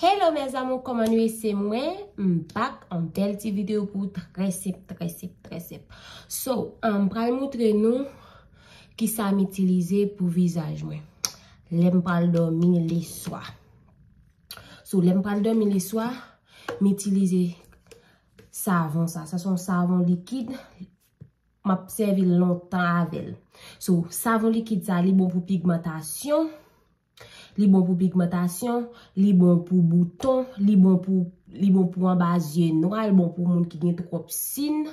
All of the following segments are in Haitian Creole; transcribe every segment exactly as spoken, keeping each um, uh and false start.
Hello mes amours, kòman nou ye? Se mwen, m back an bèl ti videyo pou ou, trè senp, trè senp, trè senp. So, um, m pral montre nou kisa m itilize pou vizaj mwen lè m pral dòmi leswa. So, lè m pral dòmi leswa, m itilize savon sa. Sa se yon savon likid. M ap sèvi l lontan avè l. So, savon likid sa, li bon pou pigmantasyon. Li bon pou pigmantasyon. Li bon pou bouton. Li bon pou, li bon pou anba zye nwa. Li bon pou moun ki gen twòp sin.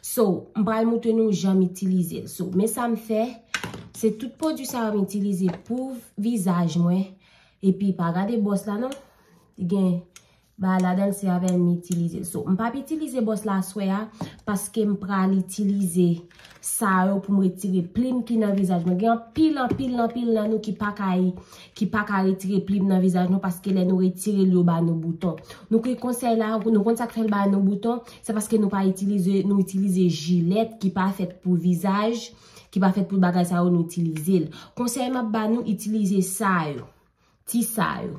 So, m pral montre nou jan m itilize l. So, men sa m fè. Se tout pwodui sa yo m itilize pou vizaj mwen. Epi, pa gade bòs la, non. Li gen bagay ladan l, se avè l m itilize l. So, m p ap itilize bòs la aswè a, paske m pral itilize sa yo pou m retire plim ki nan vizaj mwen. Gen anpil, anpil, anpil nan nou ki pa ka, ki pa ka retire plim nan vizaj nou, paske lè nou retire l, yo ba nou bouton. Nou ki konsèy la, nou konn sa k fè l ba nou bouton, se paske nou pa itilize, nou itilize jilèt ki pa fèt pou vizaj, ki pa fèt pou bagay sa yo, nou itilize l. Konsèy m ap ba nou, itilize sa yo. Ti sa yo.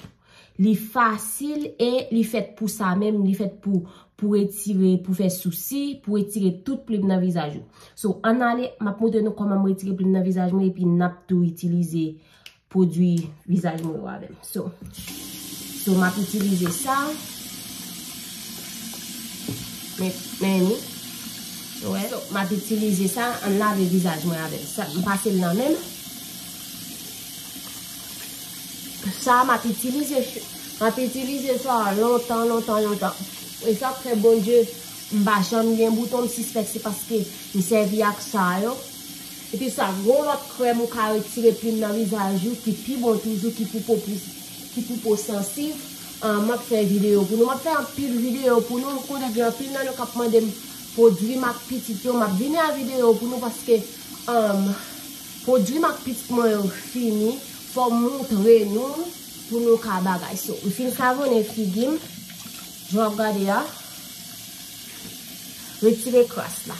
Li fasil e li fèt pou sa menm, li fèt pou, pou retire, pou fè sousi, pou retire tout plim nan vizaj ou. So, ann ale, m ap montre nou kòman m retire plim nan vizaj mwen epi n ap tou itilize pwodui vizaj mwen yo avè m. So, so m ap itilize sa. Men, men ni. Wè. So, m ap itilize sa, ann lave vizaj mwen avè l. Sa, m pase l nan men m. Sa m ap itilize, m ap itilize sa lontan, lontan, lontan. E sa k fè Bondye, m pa janm gen bouton, m sispèk se paske m sèvi ak sa yo. Epi sa, gon lòt krèm ou ka retire plim nan vizaj ou ki pi bon toujou, ki pou po plis, ki pou po sansiv. Ah, m ap fè videyo pou nou. M ap fè anpil videyo pou nou. M konnen gen anpil nan nou k ap mande m pwodui m ak pitit yo. M ap vini a videyo pou nou paske, um, pwodui m ak pitit mwen yo fini. Fò m montre nou pou nou ka bagay. So, m fin savonnen figi m. Jan w ap gade a. Retire kras la.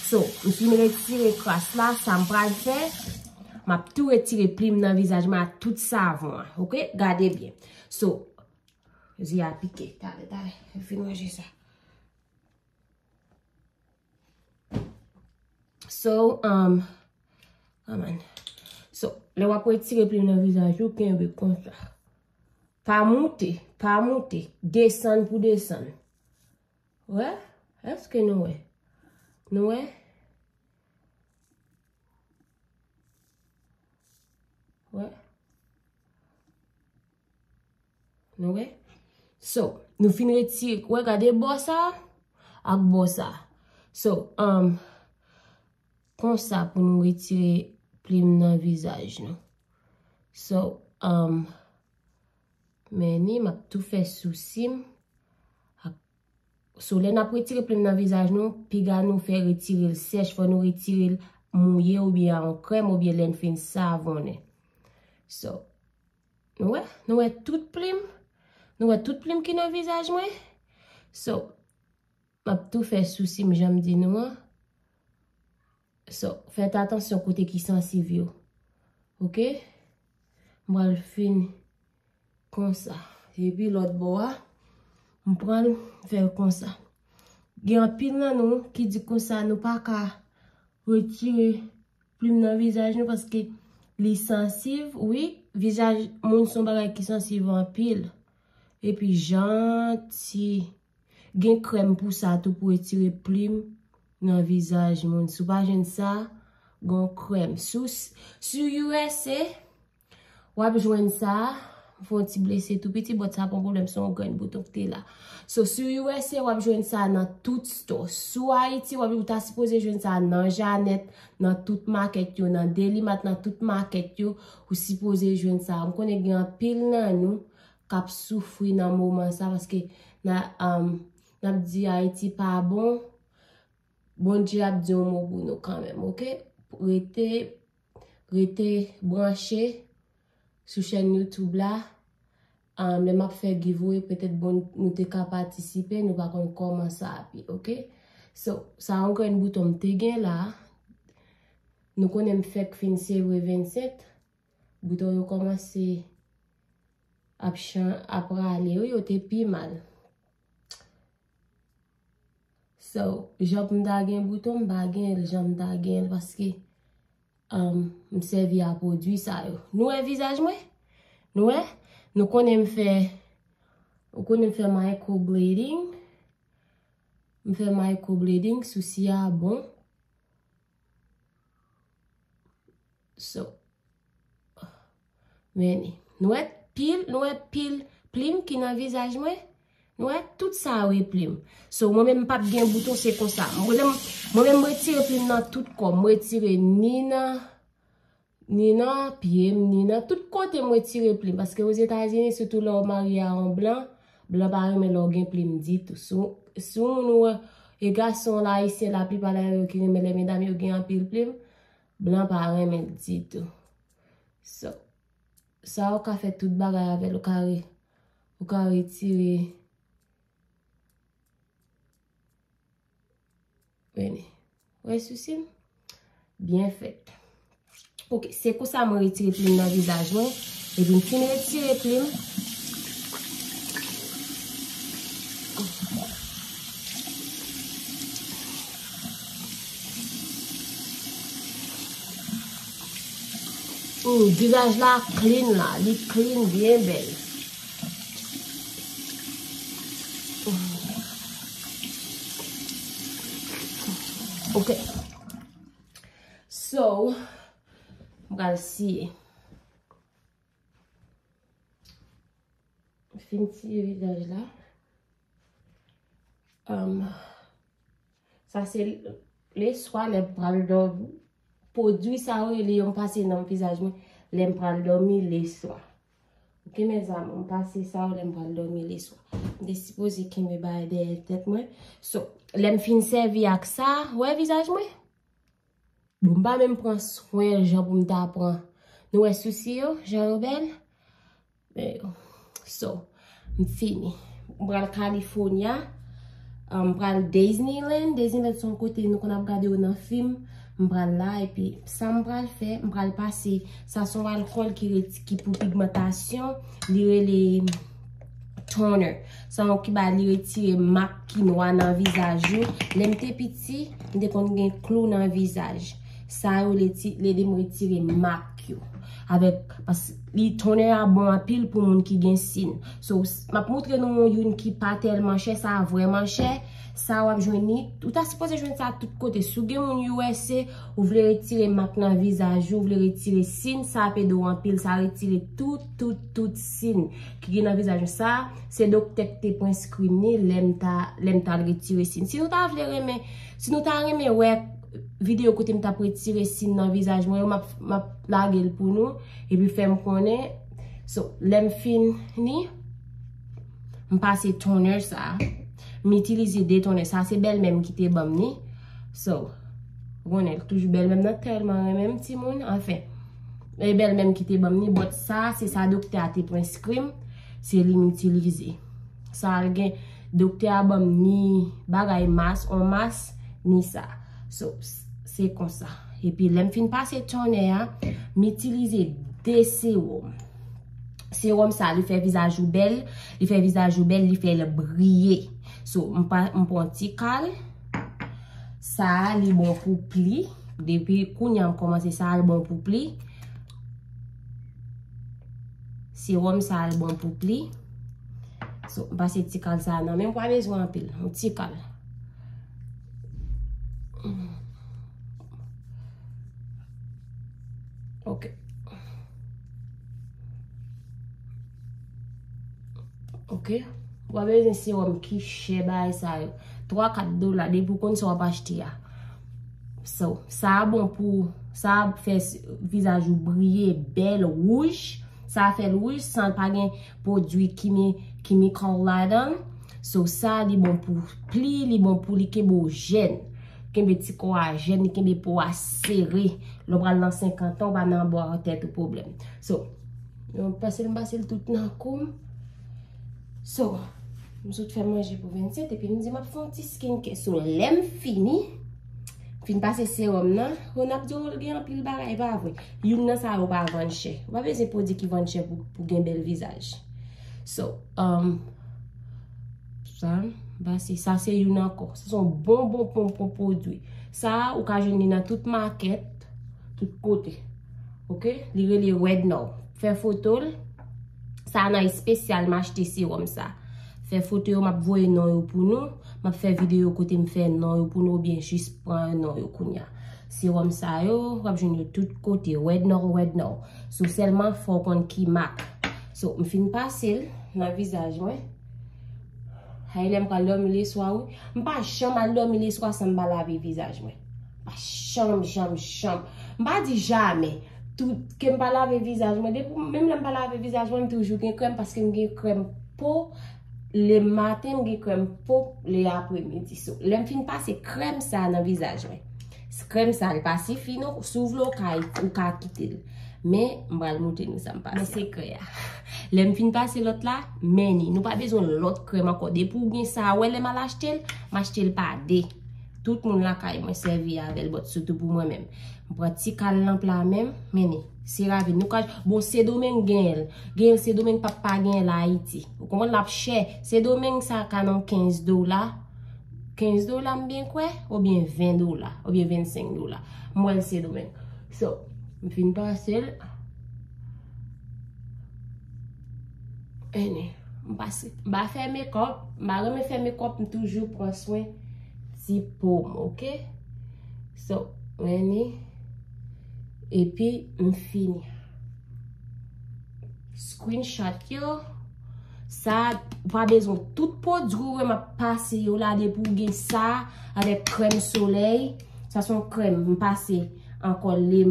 So, m fin retire kras la. Sa m pral fè, m ap tou retire plim nan vizaj mwen ak tout savon an. Oke? Gade byen. So, zye a pike. Talè, talè. Fin ranje sa. So, um, come on. So, lè w ap retire plim nan vizaj ou, kenbe konsa. Pa moute, pa moute. Desann pou desann. Wè? Èske nou wè? Nou wè? Wè? Nou wè? So, nou fin retire, wè, gade bò sa ak bò sa. So, um, konsa pou nou retire plim nan vizaj nou. So, um, men ni, m ap tou fè sousi m ak So, lè n ap retire plim nan vizaj nou, piga nou fè retire l sèch, fò nou retire l mouye oubyen a yon krèm oubyen lè n fin savonnen. So, nou wè, nou wè tout plim, nou wè tout plim ki nan vizaj mwen. So, m ap tou fè sousi m jan m di nou an. So, fèt atansyon kote ki sansiv yo. Oke? M pral fin konsa. Epi lòt bò a, m pral fè l konsa. Gen anpil nan nou ki di konsa nou pa ka retire plim nan vizaj nou paske li sansiv. Wi, vizaj moun se yon bagay ki sansiv anpil. Epi janti. Gen krèm pou sa tou pou retire plim nan vizaj moun. Si w pa jwenn sa, gen krèm. Si w, si w U S A, w ap jwenn sa. M fè yon ti blese tou piti, but sa pa yon pwoblèm, se yon grenn bouton ki te la. So, si w U S A, w ap jwenn sa nan tout store. Si w Ayiti, w ap, ou ta sipoze jwenn sa nan Janet, nan tout makèt yo, nan Deli Mart, nan tout makèt yo, ou sipoze jwenn sa. M konnen gen anpil nan nou k ap soufri nan moman sa, paske n a, um, n ap di Ayiti pa bon, Bondye ap di yon mo pou nou kanmenm, oke? Rete, rete branche sou chèn YouTube la. Um, lè m ap fè giveaway, petèt bon, nou te ka patisipe, nou pa konn kòman sa ap ye, oke? So, sa yon grenn bouton m te gen la. Nou konnen m fèk fin sevre vennsenk. Bouton yo kòmanse ap chan, ap rale, wi, yo te pi mal. So, jan pou m ta gen bouton, m pa gen l, jan m ta gen l, paske, um, m sèvi a pwodui sa yo. Nou wè vizaj mwen? Nou wè? Nou konnen m fè, ou konnen m fè microblading. M fè microblading, sousi a bon. So, men, nou wè pil, nou wè pil plim ki nan vizaj mwen? Nou wè, tout sa yo e plim. So, mwen menm m p ap gen bouton, se konsa. Mwen menm, mwen menm m retire plim nan tout kò m. M retire ni nan, ni nan pye m, ni nan tout kote m retire plim. Paske Ozetazini, sitou lè w marye a yon blan, blan pa renmen lè w gen plim ditou. Si w, si yon moun ou wè, e gason la, ayisyen, laplipa nan yo ki renmen lè medam yo gen anpil plim, blan pa renmen ditou. So, sa ou ka fè tout bagay avè l, ou ka re-, ou ka retire. Vini. Wè sousi m? Byen fèt. Ok, se konsa mwen retire plim nan vizaj mwen. Epi m fin retire plim. Hmm, vizaj la clean la, li clean byen bèl. Ok. So, m pral siye. Fin siye vizaj la. Um, sa se leswa lè m pral dòmi. Pwodui sa yo rele yo m pase nan vizaj mwen lè m pral dòmi leswa. Ok, mezanmi, m pase sa yo lè m pral dòmi leswa. M te sipoze kenbe bagay dèyè tèt mwen. So, lè m fin sèvi ak sa, wè vizaj mwen? Bon, m pa menm pran swen l jan pou m ta pran. Nou wè sousi yo, jan yo bèl? Men yo. So, m fini. M pral California. Um, m pral Disneyland. Disneyland se yon kote nou konn ap gade yo nan fim. M pral la, epi sa m pral fè, m pral pase. Sa se yon alkòl ki reti-, ki pou pigmantasyon. Li rele toner. Sa yon ki ba li retire mak ki nwa nan vizaj ou. Lè m te piti, m te konn gen klou nan vizaj. Sa yo leti-, l ede m retire mak yo. Avèk, pas, li toner a bon anpil pou moun ki gen sin. So, s-, m ap moutre nou yon youn ki pa tèlman chè, sa a vrèman chè. Sa w ap jwenn li, ou ta sipoze jwenn sa tout kote. Si w gen moun U S A, ou vle retire mak nan vizaj ou, ou vle retire sin, sa ap ede w anpil. Sa retire tout, tout, tout sin ki gen nan vizaj ou. Sa, se doktè k te preskri m li lè m ta, lè m t al retire sin. Si nou ta vle renmen, si nou ta renmen wè videyo kote m t ap retire sin nan vizaj mwen yo, m ap, m ap lage l pou nou. Epi fè m konnen. So, lè m fini, m pase toner sa. M itilize de toner. Sa se bèlmè m ki te ban m ni. So, ou konnen, toujou bèlmè m nan tèlman renmen m timoun. Anfen, e bèlmè m ki te ban m ni. But sa, se sa doktè a te preskri m. Se li m itilize. Sa al gen, doktè a ban m ni bagay mas, on mas, ni sa. So, s-, se konsa. Epi lè m fin pase toner a, m itilize de sewòm. Sewòm sa, li fè vizaj ou bèl, li fè vizaj ou bèl, li fè l briye. So, m pa, m pran ti kal. Sa a, li bon pou pli. Depi kounye a m kòmanse, sa a l bon pou pli. Sewòm sa a l bon pou pli. So, m pase ti kal sa a nan men m, pa bezwen anpil, yon ti kal. Ok. Ok. Ou pa bezwen sewòm ki chè bagay sa yo. Twa, kat dola, depi w konn sa w ap achte a. So, sa a bon pou, sa a fè s-, vizaj ou briye, bèl, wouj. Sa a fè l wouj san l pa gen pwodui kimi-, kimikal ladan l. So, sa a, li bon pou pli, li bon pou li kenbe w jèn. Kenbe ti kò a jèn, li kenbe po a sere. Lè w pral nan senkant an, w pa nan ba tèt ou pwoblèm. So, m pase l, m pase l tout nan kou m. So, m sot fè manje pou vennsèt, epi m di m ap fè yon ti skincare. So, lè m fini, m fin pase sewòm nan, yo n ap di w l gen anpil bagay, pa vre? Youn nan sa yo pa vann chè. Ou pa bezwen pwodui ki vann chè pou, pou gen bèl vizaj. So, um, sa, ba se, sa se youn ankò. Sa se yon bon, bon, bon, bon pwodui. Sa, ou ka jwenn li nan tout makèt, tout kote. Ok? Li rele Red Now. Fè foto l. Sa nan espesyal m achte sewòm sa. Fè foto yo, m ap voye non yo pou nou. M ap fè videyo kote m fè non yo pou nou oubyen jis pran non yo kounya. Sewòm sa yo, w ap jwenn yo tout kote. Red Now, Red Now. So sèlman fò w konn ki mak. So, m fin pase l nan vizaj mwen. Hay lè m pral dòmi leswa, wi. M pa janm al dòmi leswa san m pa lave vizaj mwen. M pa janm, janm, janm. M pa di jamè. Tout, ke m pa lave vizaj mwen. Depi, menm lè m pa lave vizaj mwen, m toujou gen krèm paske m gen krèm po le maten, m gen krèm po le apremidi. So, lè m fin pase krèm sa nan vizaj mwen. Krèm sa, li pa sifi non. Si w vle, w ka, ou ka kite l. Men, m pral montre nou sa m pase. Men sekrè a. Lè m fin pase lòt la, men ni. Nou pa bezwen lòt krèm ankò. Depi w gen sa, wè lè m al achte l, m achte l pa de. Tout moun lakay mwen sèvi avè l, but sitou pou mwen menm. M pran ti kal nan pla menm, men ni. Se ravi. Nou ka, bon, Sendomeng genyen l. Genyen l Sendomeng, p ap pa genyen l Ayiti. Ou konprann, l ap chè. Sendomeng sa ka nan kenz dola. Kenz dola m byen kwè, oubyen ven dola, oubyen vennsenk dola. M wè l Sendomeng. So, m fin pase l. Eni, m pase. M pa fè makeup, m pa renmen fè makeup, m toujou pran swen ti po m, ok? So, eni. Epi, m fini. Screenshot yo. Sa, ou pa bezwen tout pwodui w wè m ap pase yo la, depi w gen sa, avèk krèm solèy. Sa se yon krèm m pase ankò le,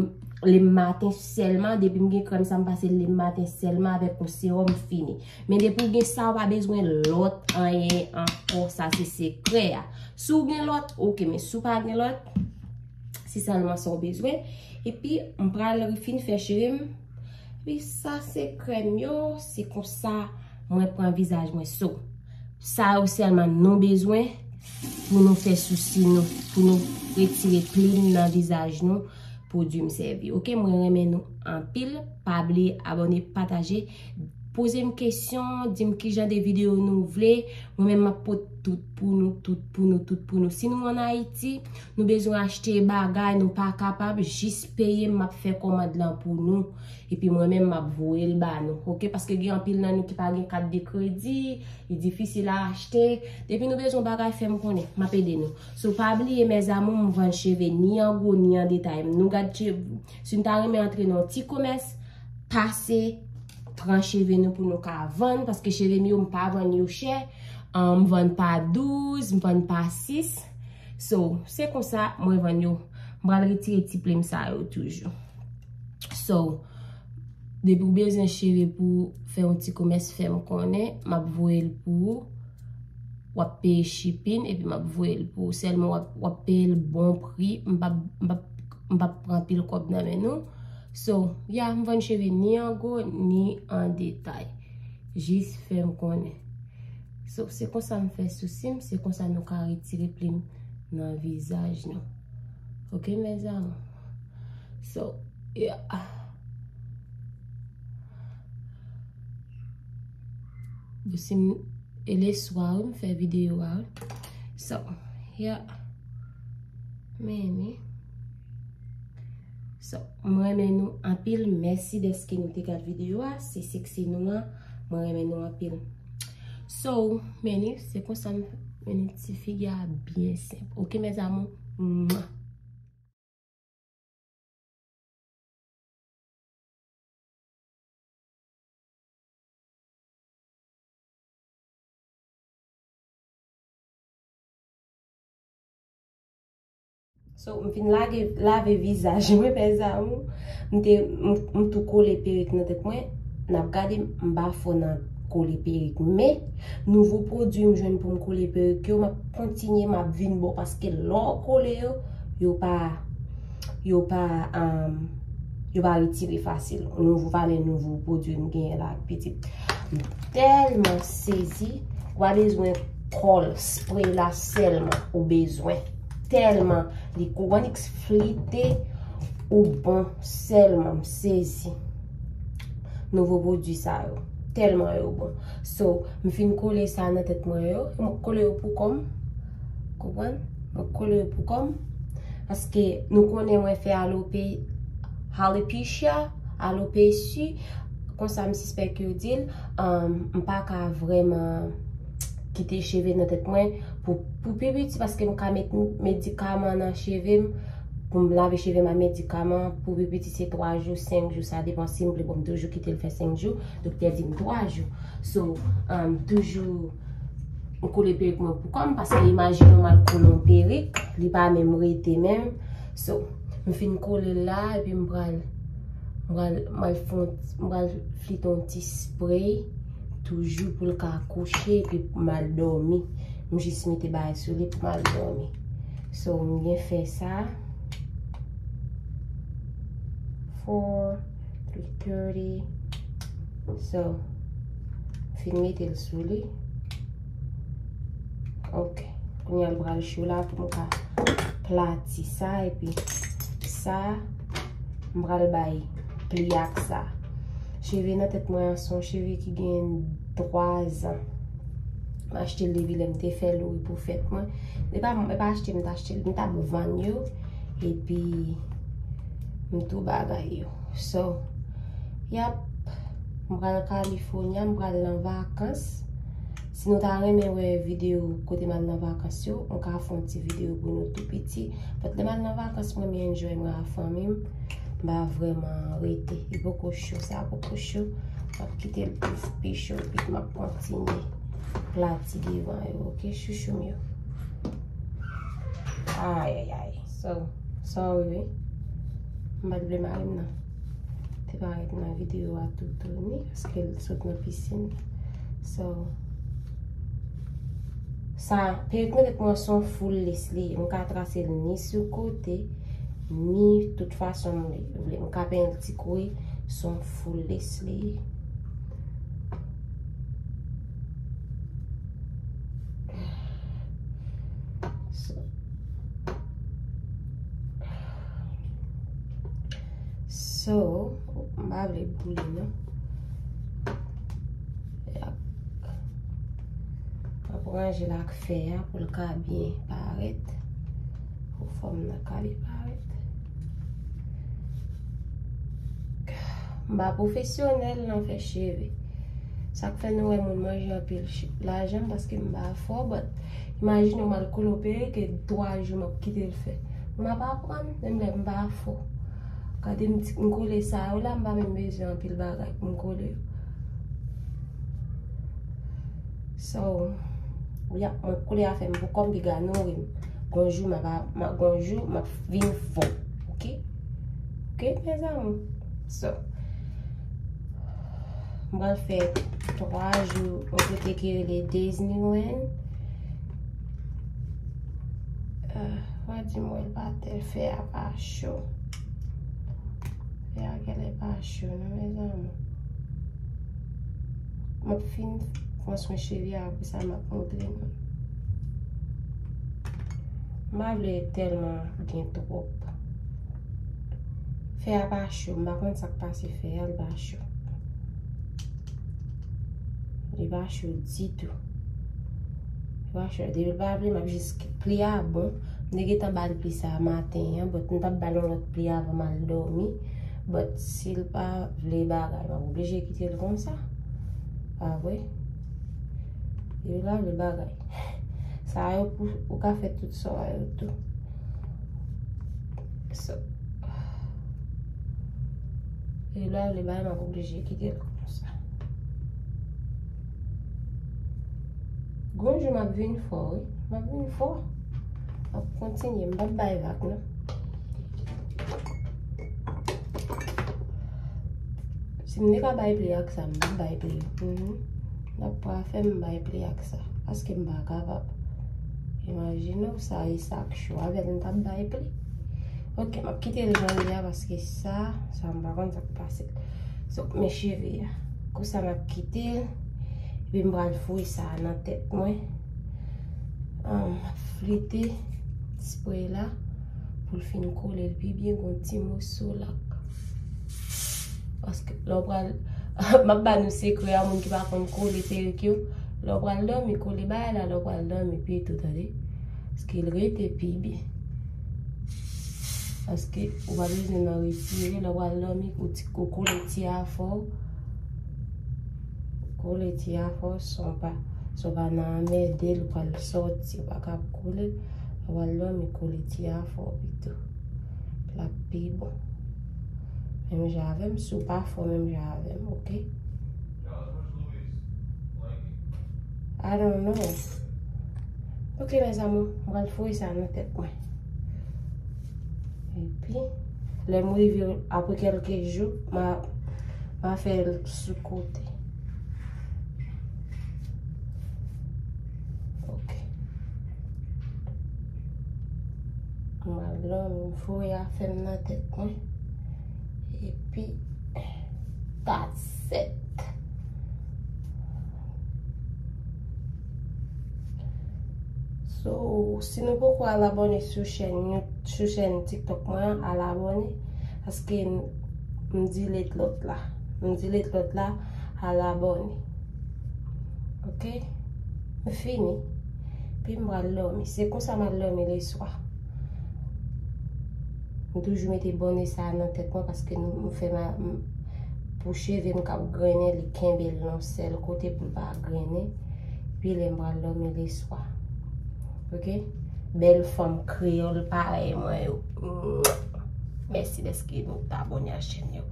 le maten sèlman. Depi m gen krèm sa, m pase le maten sèlman avèk yon sewòm, fini. Men depi w gen sa, ou pa bezwen lòt anyen ankò. Sa se sekrè a. Si w gen lòt, ok, men si w pa gen lòt, se sèlman sa w bezwen. Epi, m pral refin fè cheve m. Epi, sa se krèm yo, se konsa mwen pran vizaj mwen. So, sa yo sèlman nou bezwen pou nou fè sousi nou, pou nou retire plim nan vizaj nou, pwodui m sèvi. Ok, mwen renmen nou anpil. Pa bliye abòne, pataje. Poze m kesyon, di m ki jan de videyo nou vle. Mwen menm m ap pote tout pou nou, tout pou nou, tout pou nou. Si nou ann Ayiti, nou bezwen achte bagay, nou pa kapab, jis peye m, m ap fè kòmand lan pou nou. Epi mwen menm m ap voye l ba nou. Ok, paske gen anpil nan nou ki pa gen kat de kredi, li difisil a achte. Depi nou bezwen bagay, fè m konnen, m ap ede nou. So, pa bliye, mes amours, m vann cheve ni an gwo, ni an detay. Nou gad cheve, si nou ta renmen antre nan yon ti komès, pase pran cheve nou pou nou ka vann, paske cheve m yo m pa vann yo chè. An, m vann pa douz, m vann pa sis. So, se konsa mwen vann yo. M pral retire ti plim sa yo toujou. So, depi w bezwen cheve pou fè yon ti komès, fè m konnen, m ap voye l pou ou. W ap peye shipping, epi m ap voye l pou ou. Sèlman w ap, w ap peye l bon pri. M p ap, m p ap, m p ap pran pil kòb nan men nou. So, ya, m vann cheve ni an gwo, ni an detay. Jis fè m konnen. So, se konsa m fè sousi m, se konsa nou ka retire plim nan vizaj nou. Ok, mes amours? So, yeah. Bon, si m, e le swa, wi, m fè videyo a, wi. So, yeah. Men, men. So, mwen renmen nou anpil. Mèsi dèske nou te gad videyo a. Se seksi nou an. Mwen renmen nou anpil. So, men ni, se konsa m, men ni ti figi a byen senp. Ok, mes amours? Mwa. So, m fin lage, lave vizaj mwen, mes amours. M te, m, m tou kole perik nan tèt mwen. N ap gade, m pa fò nan kole perik. Men, nouvo pwodui m jwenn pou m kole perik yo, m ap kontinye, m ap vin ba w, paske lè w kole yo, yo pa, yo pa, um, yo pa retire fasil. Nouvo valè, nouvo pwodui m genyen la, pitit. M tèlman sezi, w pa bezwen kòl, spray la sèlman ou bezwen. Tèlman li kou, w annik flite ou bon sèlman, m sezi. Nouvo pwodui sa yo. Tèlman yo bon. So, m fin kole sa nan tèt mwen yo. Mwen kole yo pou kò m. Konprann? Mwen kole yo pou kò m. Paske nou konnen mwen fè alope-, alopecia, alopecia. Konsa m sispèk yo di l. Um, m pa ka vrèman kite cheve nan tèt mwen pou, pou pi piti, paske m ka met medikaman nan cheve m, pou m lave cheve m ak medikaman, pou pi piti se twa jou, senk jou, sa depann si m vle, bon, m toujou kite l fè senk jou, doktè di m twa jou. So, um, toujou, m kole perik mwen pou kò m, paske imajine w m al kole yon perik, li pa menm rete menm. So, m fin kole l la, epi m pral, m pral, m pral fè yon, m pral flite yon ti spray, toujou pou l ka kouche, epi m al dòmi. M jis mete bagay sou li pou m al dòmi. So, m byen fè sa. Four, three thirty. So, fin mete l sou li. Ok. Kounye a l pral cho la pou m ka plati sa, epi sa, m pral bay pli ak sa. Cheve nan tèt mwen an se yon cheve ki gen twa zan. M achte l depi lè m te fè Louis pou fèt mwen. E pa, e pa achte, m t achte l, m t ap vann yo. Epi, m tou bagay yo. So, yap, m pral California, m pral nan vakans. Si nou ta renmen wè videyo kote m al nan vakans yo, m ka fè yon ti videyo pou nou tou piti. But lè m al nan vakans, mwen, m enjoy mwen ak fanmi m. M pa vrèman rete. Li poko cho, sa poko cho. M ap kite l pi, pi cho, epi m ap kontinye plati devan yo, ok, chouchou m yo. Ayayay. So, sorry, wi. M pa t vle mari m nan te parèt nan videyo a toutouni, paske l sot nan pisin. So, sa, perik nan tèt mwen se yon full lace li ye. M ka trase l ni sou kote, ni tout fason m vle. M ka penyen l ti kouri, se yon full lace li ye. So, so, m pa vle boule non. Yap. M ap ranje l ak fè a pou l ka byen parèt. Pou fòm nan ka byen parèt. M pa pwofesyonèl nan fè cheve. Sa k fè nou wè moun manje anpil ch-, lajan, paske m pa fò, but imajine w m al kole yon perik e twa jou m ap kite l fè. M ap aprann, menm lè m pa fò. Gade m ti, m kole sa yo la, m pa menm bezwen anpil bagay pou m kole yo. So, yap, mwen kole afè m pou kò m, piga nouri m. Gon jou m ap, m ap, gon jou m ap vin fò. Ok? Ok, mes amours? So, m pral fè twa jou yon kote ki rele Disneyland. Ah, w a di m wè l pa tèl fè a pa cho. Fè a genlè pa cho non, mes amours. M ap fin pran swen cheve a, apre sa m ap montre nou. M pa vle tèlman gen twòp. Fè a pa cho, m pa konn sa k pase fè a, l pa cho. Li pa cho ditou. Li pa cho. Depi l pa vle, m ap jis, pli a bon. M te gentan ba l pli sa a maten an, but m t ap ba l yon lòt pli avan m al dòmi. But si l pa vle bagay, m ap oblije kite l konsa. Pa vre? Depi l pa vle bagay. Sa yo pou, ou ka fè tout sa yo tou. So, e la, li bay, m ap oblije kite l konsa. Gon jou m ap vin fò, wi. M ap vin fò. M ap kontinye, m p ap bay vag, non. Si m te ka bay pli ak sa, m t ap bay pli. Mhm. N ap pa fè m bay pli ak sa. Paske m pa kapab. Imajine w sa e sa k cho avè l, m t ap bay pli. Ok, m ap kite l jan l ye a paske sa, sa m pa konn sa k pase l. So, men cheve a. Konsa m ap kite l. Epi m pral foure sa nan tèt mwen. Ah, m ap flite spray la pou l fin kole l pi byen, gon ti moso la. Paske lè w pral, M ap ba nou sekrè a, moun ki pa konn kole perik yo. Lè w pral dòmi, kole bagay la lè w pral dòmi pito, tande. Paske l rete pi byen. Paske ou pa bezwen nan retire, lè w pral dòmi, ou ti, ou kole ti afè w. Ou kole ti afè w, san w pa, san w pa nan anmède l, ou pral sòti, ou pa ka kole l. Lè w pral dòmi, kole ti afè w pito. L ap pi bon. Menm jan avè m, si w pa fò menm jan avè m, oke? I don't know. Ok, mes amours, m pral foure sa nan tèt mwen. Epi, lè m rive, apre kèlke jou, m a, m a fè l sou kote. Ok. M al dòmi, m foure afè m nan tèt mwen. Epi, that's it. So, si nou poko al abòne sou chèn You-, sou chèn TikTok mwen an, al abòne. Paske m, m delete lòt la. M delete lòt la, al abòne. Ok? M fini. Pi m pral dòmi. Se konsa m al dòmi leswa. M toujou mete bòne sa a nan tèt mwen paske m, m fè ma, m, pou cheve m k ap grennen, li kenbe l nan sèl kote pou l pa grennen. Pi lè m pral dòmi leswa. Ok? Bèl fanm kreyòl parèy mwen yo. Mèsi dèske nou t abòne a chèn yo.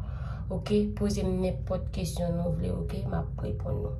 Ok? Poze m nenpòt kesyon nou vle, ok? M ap reponn nou.